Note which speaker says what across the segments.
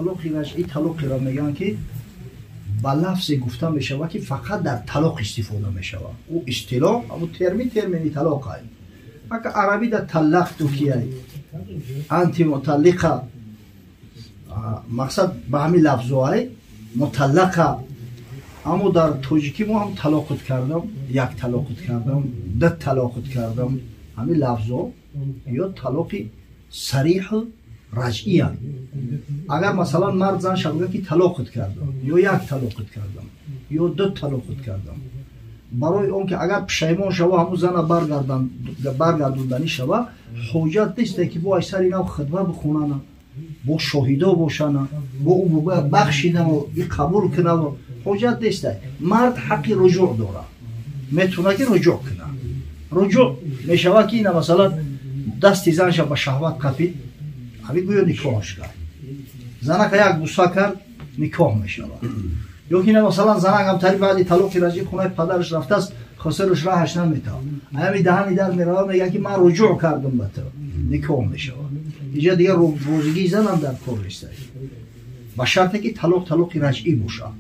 Speaker 1: Талоқи раҷъӣ талоқеро мегӯянд, ки ба лафзе гуфта мешавад, ки фақат дар талоқ истифода мешавад. Ӯ истилоҳ, ҳамун термин, термини талоқ ай. Ака арабӣ да таллақту кияй, анти муталлиқа, мақсад ба ҳамин лафзо ай, муталлақа. Аммо дар тоҷикӣ мо ҳам талоқут кардам, як талоқут кардам, ду талоқут кардам, ҳамин лафзо ё талоқи сариҳу раҷъиян. Агар масалан мард зан шава, ки талоқут кардам, ё як талоқут кардам, ё ду талоқут кардам, барои он ки агар пушаймон шава, ҳамун зана баргардонданӣ шава, ҳоҷат несте, ки бо ай сари нав хутба бихонана, бо шоҳидо бошана, бо ӯ бигӯяд бахшидаму и қабул кунаву, ҳоҷат несте. Мард ҳаққи руҷӯъ дорад, метавона ки руҷӯъ куна. Руҷӯъ мешавад, ки ина масалан дасти занша ба шаҳват қапид, ҳамин гӯё никоҳаш кард. Занака як буса кард, никоҳ мешавад. Ё ки ина масалан занак ҳамтари баъди талоқи раҷъӣ хонаи падараш рафтааст, хосираш раҳаш наметавад, ҳами даҳани дар мерава, мегӯяд, ки ман руҷӯъ кардам ба ту, никоҳ мешавад. Инҷа дигар розигии занам дар кор нест, ба шарте ки талоқ талоқи раҷъӣ бошад.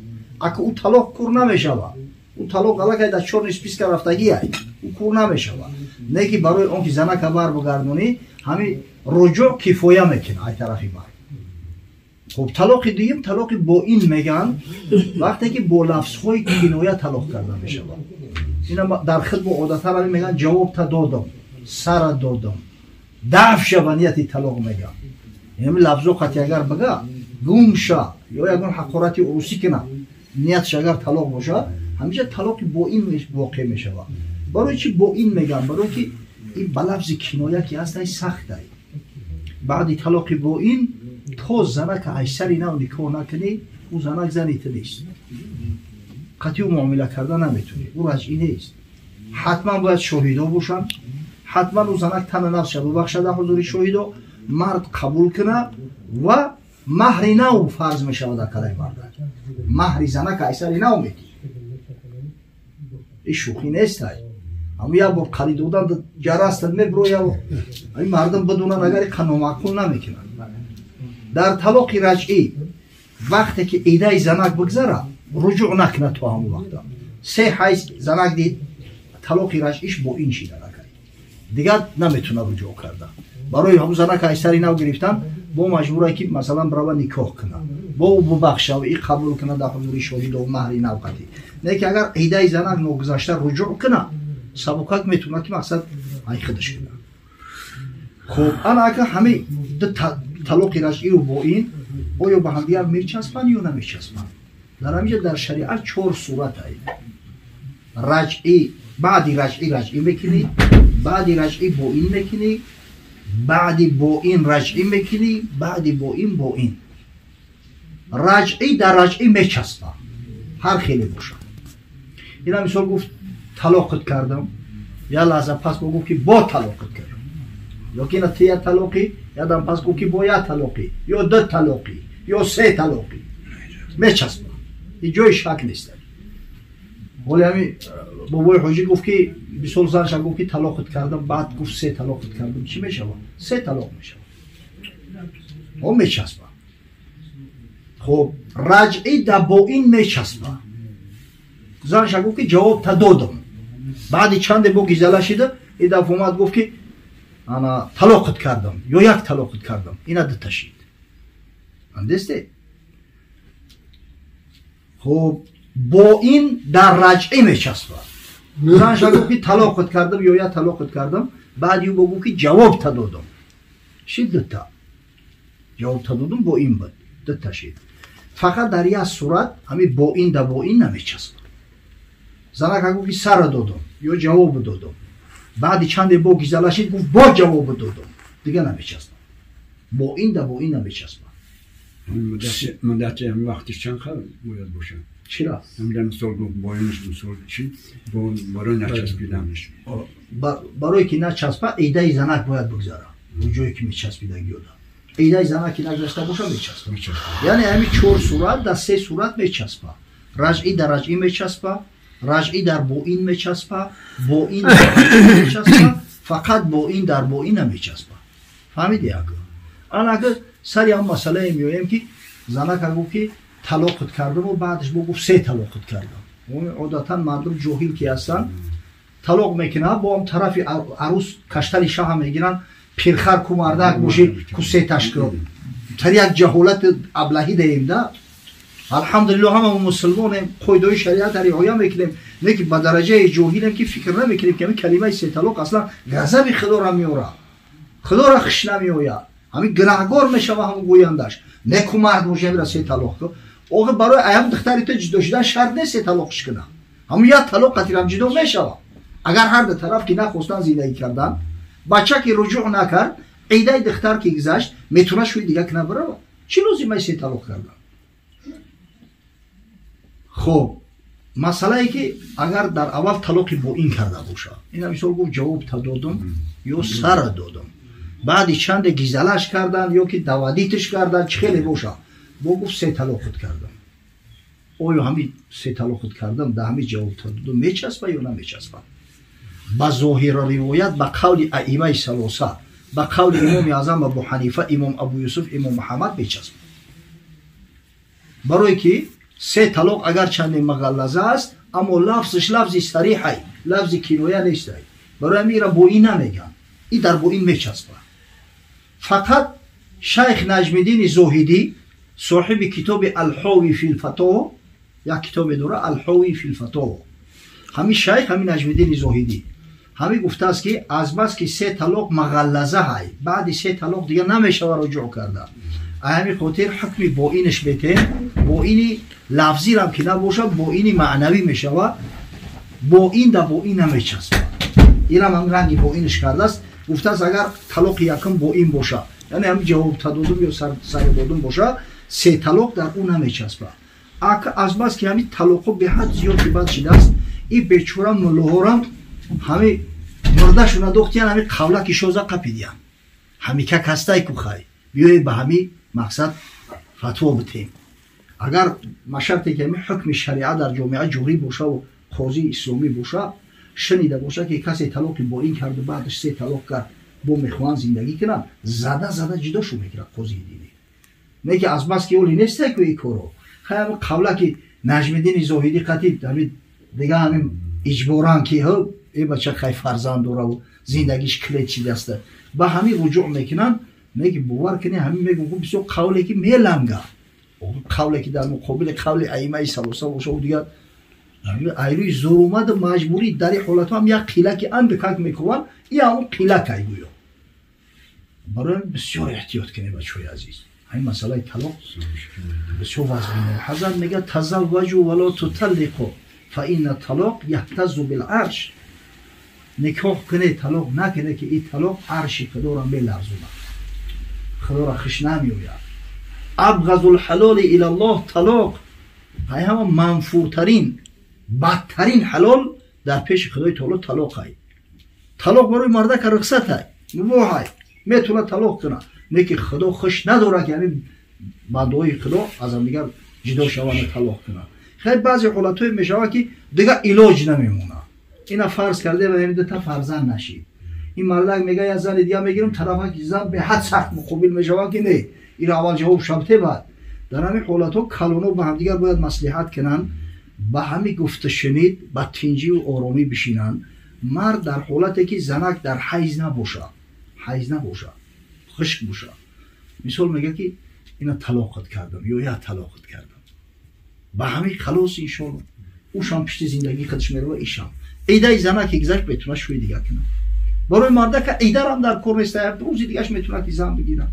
Speaker 1: Ака ӯ талоқ кур намешавад, ӯ талоқ аллакай дар чёрный списка рафтагиай, ӯ кур намешавад. Не ки барои он ки занака бар бигардонӣ, ҳамин руҷӯъ кифоя мекунад ай тарафи мард. Хуб, талоқи дуюм талоқи боин мегӯянд, вақте ки бо лафзҳои киноя талоқ карда мешавад. Ина дар хитбу одатан ҳамин мегӯянд: ҷавобта додам, сара додам, даф шава, нияти талоқ мегӯянд. Ҳамин лафзо қати агар бига, гум ша ё ягон ҳақорати урусӣ кунад, ниятш агар талоқ бошад, ҳамеша талоқи боин воқеъ мешавад. Барои чи боин мегӯянд? Барои ки ин ба лафзи киноя ки ҳаст, ай сахтай. Баъди талоқи боин то занака ай сари нав никоҳ накунӣ, ӯ занак зани ту нест, қатъи ӯ муомила карда наметунӣ, ӯ раҷъӣ нест. Ҳатман бояд шоҳидо бошанд, ҳатман ӯ занак тана нафсша бубахшад дар ҳузури шоҳидо, мард қабул кунад ва маҳри нав фарз мешавад дар калаи марда. Маҳри занака ай сари нав медиҳ. Ин шӯхӣ нестай. Ҳамун як бор қалӣ додан ҷарастат мебирояв, ҳамин мардум бидонанд, агар ин номаъқул намекунанд. Дар талоқи раҷъӣ вақте ки идаи занак бигзара, руҷӯъ накунад то ҳамон вақта. Се ҳайз занак дид, талоқи раҷъиш боин шида накард, дигар наметавонад руҷӯъ карда. Барои ҳамун занака ай сари нав гирифтан бо маҷбурае, ки масалан бирава никоҳ кунад, бо ӯ бубахшав, и қабул кунад дар ҳузури шоҳидо, маҳри нав қатӣ. Не ки агар идаи занак ногузашта руҷӯъ кунад, сабукак метавонад, ки мақсад ай худаш кунад. Хуб, ана ака ҳамин ду талоқи раҷъию боин оё ба ҳамдигар мечаспанд ё намечаспанд? Дар ҳаминҷа дар шариат чор сурат ай. Раҷъӣ баъди раҷъӣ раҷъӣ мекунӣ, баъди раҷъӣ боин мекунӣ, баъди боин раҷъӣ мекунӣ, баъди боин боин. Раҷъӣ дар раҷъӣ мечаспад, ҳар хеле бошад. Ина мисол гуфт талоқат кардам, як лаҳза пас бо гуфт, ки бо талоқат кардам, ё ки ина ту як талоқӣ, якдам пас гуфт, ки бо як талоқӣ, ё ду талоқӣ, ё се талоқӣ, мечаспад, ин ҷои шак нест. Ҳоли ҳамин бобои ҳоҷӣ гуфт, ки мисол занша гуфт, ки талоқат кардам, баъд гуфт се талоқат кардам, чӣ мешавад? Се талоқ мешавад, о мечаспад. Хуб, раҷъӣ да боин мечаспад. Занша гуфт, ки ҷавобта додам, баъди чанде бо гизала шида, ин дафъа омад, гуфт, ки ана талоқат кардам ё як талоқат кардам, ина дута шид, андесте. Хуб, боин дар раҷъӣ мечаспад. Занша гуфт, ки талоқат кардам ё як талоқат кардам, баъди ӯ бо гуфт, ки ҷавобта додам, шид дута. Ҷавобта додам боин буд, дута шид. Фақат дар як сурат ҳамин боин да боин намечаспад. Занака гуфт, ки сара додам ё ҷавобу додам, баъди чанде бо гизала шид, гуфт бо ҷавобу додам, дига намечаспад, боин да боин намечаспад.
Speaker 2: Муддати ҳамин вақтиш чанд қадр бояд бошад?
Speaker 1: Чира?
Speaker 2: Ҳамин мисол гуфт боинаш, мисол чи барои начаспиданаш.
Speaker 1: Барое ки начаспа, идаи занак бояд бигзара. Ҷое ки мечаспидагиёда, идаи занак ки нагузашта боша, мечаспа. Яъне ҳамин чор сурат дар се сурат мечаспа: раҷъӣ дар раҷъӣ мечаспа, раҷъӣ дар боин мечаспа, боин мечаспа, фақат боин дар боин намечаспа. Фаҳмиди? Ака, ана ака сари ҳам масъалае меоем, ки Занака гуфт ки талоқат кардам ва баъдаш бо гуфт се талоқат кардам. Одатан мардум ҷоҳил ки ҳастанд, талоқ мекунанд, бо ҳам тарафи арӯс каштали шаҳа мегиранд, пирхар ку мардак боши ку се ташкил. Тар як ҷаҳолат аблаҳӣ даем да. Алҳамдулиллоҳ ҳама мусулмонем, қоидаҳои шариат риоя мекунем, не ки ба дараҷаи ҷоҳилем ки фикр намекунем ки ҳамин калимаи се талоқ аслан ғазаби худоро меорад, худоро хуш намеояд, ҳамин гунаҳгор мешава ҳамон гӯяндаш. Не ку мард боши ҳамира се талоқ ку. Охир барои аям духтари ту ҷудо шудан шарт нест се талоқш кунад. Ҳамун як талоқ қатирам ҷудо мешава. Агар ҳар ду тараф ки нахостан зиндагӣ кардан, бача ки руҷӯъ накард, идаи духтар ки гузашт, метавонад шӯи дига кунад бирава. Чӣ лозимаи се талоқ кардан? Хоб, масъалае ки агар дар аввал талоқи боин карда бошад, ина мисол гуфт ҷавоб та додум ё сара додум, баъди чанде гизалаш кардан ё ки давадитш кардан, чӣ хеле бошад, бо гуфт се талоқат кардам. Оё ҳамин се талоқат кардам да ҳамин ҷавоб та додум мечаспа ё намечаспа? Ба зоҳира ривоят ба қавли аимаи салоса, ба қавли имоми аъзам Абу Ҳанифа, имом Абу Юсуф, имом Муҳаммад мечаспад. Барое ки се талоқ агарчанде муғаллаза аст, аммо лафзиш лафзи сариҳай, лафзи киноя нестай. Барои ҳамин ира боин намегӯянд, и дар боин мечаспад. Фақат шайх Наҷмиддини Зоҳидӣ, соҳиби китоби Алҳови филфатово, як китобе дора Алҳови филфатово, ҳамин шайх, ҳамин Наҷмиддини Зоҳидӣ ҳамин гуфтааст ки азбаски се талоқ муғаллаза ҳай, баъди се талоқ дига намешава руҷӯъ карда. Ҳамин хотир ҳукми боинаш бетем, боини лафзирам ки набошад, боини маънавӣ мешава, боин да боин намечаспад. Инам ҳам ранги боинаш кардааст. Гуфтааст агар талоқи якум боин боша, яъне ҳамин ҷавоб та додум ё сар додум боша, се талоқ дар ӯ намечаспад. Азбаски ҳамин талоқҳо беҳад зиёд ки бад шидааст, и бечора муллоҳорам ҳамин мурдашона дохтиян, ҳамин қавлаки шоза қапидиян. Ҳамика кастай ку хай, биёе ба ҳамин мақсад фатво битем. Агар машарте ки ҳамин ҳукми шариат дар ҷомеа ҷорӣ бошаву қозии исломӣ боша, шунида боша ки касе талоқи боин карду баъдаш се талоқ кард, бо мехоҳанд зиндагӣ кунанд, зада зада ҷудошу мекунад қозии динӣ. Не ки азбаски оли нестай ку ин коро. Хай ҳамин қавлаки Наҷмиддини Зоҳидӣ қатиб ҳамин дига ҳамин иҷборан ки ҳо э бача хай фарзанд дораву зиндагиш клет шидаста, ба ҳамин руҷӯъ мекунанд. Не ки бовар кунӣ, ҳамин мегӯм бисёр қавле ки меланга, қавле ки дар муқобили қавли аимаи салоса боша, ӯ дигар айрӯи зӯрумаду маҷбурӣ дар ин ҳолатҳо ҳам як қилаки андакак мекуванд, и ҳамон қилакай гӯё. Барои ҳамин бисёр эҳтиёт кунем бачаҳои азиз. Ҳамин масъалаи талоқ бисёр вазмина. Ҳазрат мегӯяд тазавваҷу вало туталлиқу фа инна талоқ яҳтаззу биларш. Никоҳ кунед, талоқ накунед, ки ин талоқ арши худоро меларзонад, худоро хуш намеояд. Абғазу лҳалоли илаллоҳ талоқ, ҳай ҳама манфуртарин, бадтарин ҳалол дар пеши худои таоло талоқ ҳай. Талоқ барои мардака рухсат ҳай, мубоҳ ҳай, метавонад талоқ кунад, не ки худо хуш надорад ки ҳамин бандаҳои худо аз ҳамдигар ҷудо шаванд, талоқ кунанд. Хеле баъзе ҳолатҳое мешавад ки дигар илоҷ намемонад. Ина фарз карде ва ҳамин дута фарзанд нашид, ин мардак мега як зани дига мегирам, тарафа ки зан беҳад сахт муқобил мешавад ки не, ира аввал ҷавоб шабте. Баъд дар ҳамин ҳолатҳо калоно ба ҳамдигар бояд маслиҳат кунанд, ба ҳамин гуфташунид ба тинҷиву оромӣ бишинанд. Мард дар ҳолате ки занак дар ҳайз набошад, ҳайз набошад, хушк бошад, мисол мега ки ина талоқат кардам ё як талоқат кардам, ба ҳамин халос, иншоалло ӯшам пишти зиндагии худаш мерава, ишам идаи занаке гузашт метавонад шӯи дига кунад. Барои мардака идарам дар кор нест, рӯзи дигаш метавонад ки зан бигирад.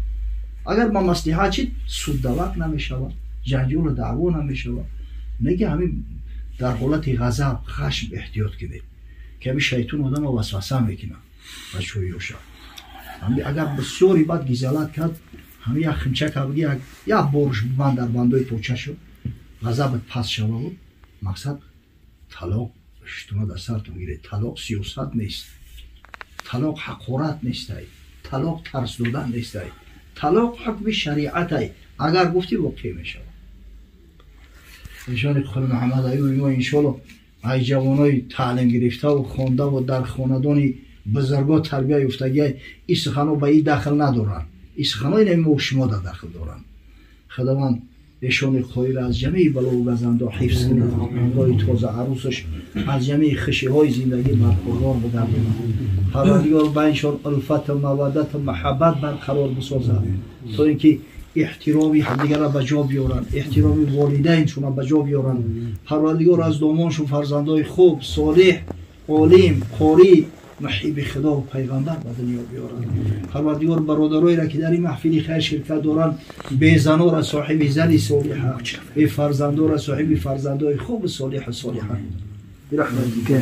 Speaker 1: Агар ба маслиҳат чид, суддавак намешавад, ҷанҷолу даъво намешавад. Неки ҳамин дар ҳолати ғазаб, хашм эҳтиёт кунед, ки ҳамин шайтон одама васваса мекунад бачаҳои ёша. Ҳамин агар бисёри бад гизалат кард, ҳамин як химчака биги, як борш банд дар бандои почашу ғазабат пас шававу мақсад талоқ шума дар сартон гиред. Талоқ сиёсат нест, талоқ ҳақорат нестай, талоқ тарс додан нестай, талоқ ҳукми шариатай. Агар гуфтӣ воқеъ мешавад. Эшони худ Муҳаммад Аюб мо иншоалло ай ҷавонои таълим гирифтаву хондаву дар хонадони бузурго тарбия ёфтагиай, ин суханҳо ба ин дахл надоранд. Ин суханҳо ин мо шумо дар дахл доранд. Худованд Эшони қоира аз ҷамеи балову газандо ҳифз кунад, ҳамроҳи тоза арӯсаш аз ҷамеи хушиҳои зиндагӣ бархурдор бигардонад. Парвардигор байншон улфату маваддату маҳаббат барқарор бисозад, то ин ки эҳтироми ҳамдигарро ба ҷо биёранд, эҳтироми волидайншонро ба ҷо биёранд. Парвардигор аз домоншон фарзандои хуб, солеҳ, олим, қорӣ, муҳиби худо ва пайғамбар ба дунё биёранд. Парвардигор бародароеро ки дар ин маҳфили хайр ширкат доранд, безанора соҳиби зани солиҳа, бефарзандора соҳиби фарзандои хубу солиҳу солиҳа. Бирахматика.